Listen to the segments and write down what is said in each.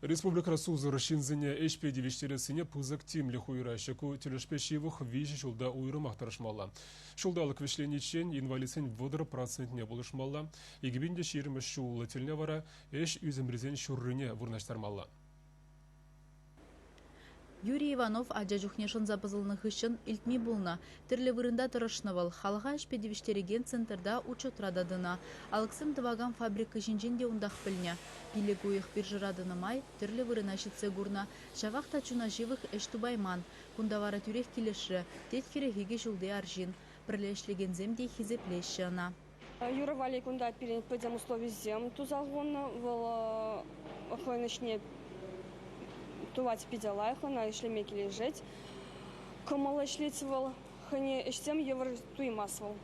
Республикӑра сусӑр ҫынсене ӗҫпе тивӗҫтерессине пысӑк тимлӗх уйӑраҫҫӗ. Ку тӗлӗшпе ҫывӑх 3 ҫулта уйрӑмах тӑрӑшмалла. Ҫулталӑк вӗҫлениччен инвалидсен 30 процентне пулӑшмалла. 2020 ҫул тӗлне вара ӗҫ ӳсӗмрисен ҫуррине вырнаҫтармалла. Юрий Иванов ача чухне шӑнса пӑсӑлнӑ хыҫҫӑн илтми пулнӑ. Тӗрлӗ вырӑнта тӑрӑшнӑ вӑл, халӑха ӗҫпе тивӗҫтерекен центрта учетра та тӑнӑ. Алӑксем тӑвакан фабрика ҫинчен те унтах пӗлнӗ. 5 уйӑх биржӑра тӑнӑ май тӗрлӗ вырӑна ҫитсе курнӑ. Ҫавах та чуна ҫывӑх ӗҫ тупайман. Кунта вара тӳрех килӗшрӗ, тет 42 ҫулти арҫын. Пӗрле ӗҫлекенсем те хисеплеҫҫӗ ӑна. Юра валли кунта пирӗн пӗтӗм условисем туса хунӑ. Вӑл хӑйӗн ӗҫне тӑвать питӗ лайӑх, ӑна ӗҫлеме килӗшет. Кӑмӑллӑ ӗҫлет вӑл, хӑйне ӗҫсем йывӑр туймасть вӑл.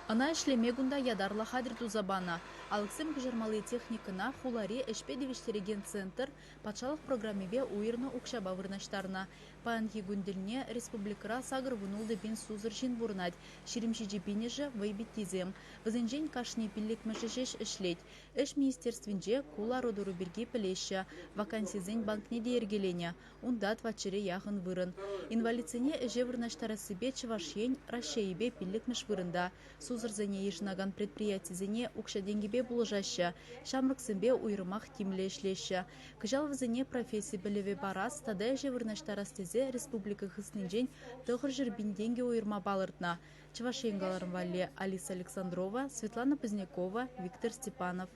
Ӑна ӗҫлеме кунта ятарлӑ хатӗр туса панӑ. Алӑксем куҫармалли техникӑна хулари ӗҫпе тивӗҫтерекен центр патшалӑх программипе уйӑрнӑ укҫапа вырнаҫтарнӑ. Паянхи кун тӗлне республикӑра 86 пин сусӑр ҫын пурӑнать, 27 пинӗшӗ вӑйпиттисем. Вӗсенчен кашни пиллӗкмӗшӗ ҫеҫ ӗҫлет. Ӗҫ министерствинче ку лару-тӑру пирки пӗлеҫҫӗ, вакансисен банкне те йӗркеленӗ. Унта тӑватҫӗре яхӑн вырӑн. Инвалидсене ӗҫе вырнаҫтарассипе Чӑваш Ен Раҫҫейӗпе пиллӗкмӗш вырӑнта. Сусӑрсене йышӑнакан предприятисене укҫа-тенкӗпе пулӑшаҫҫӗ, ҫамрӑксемпе уйрӑмах тимлӗ ӗҫлеҫҫӗ. Кӑҫал вӗсене професси пӗлӗвӗ парас тата ӗҫе вырнаҫтарас тесе республика хыснинчен 900 пин тенкӗ уйӑрма палӑртнӑ. Чӑваш Ен кӑларӑм валли Алиса Александрова, Светлана Позднякова, Виктор Степанов.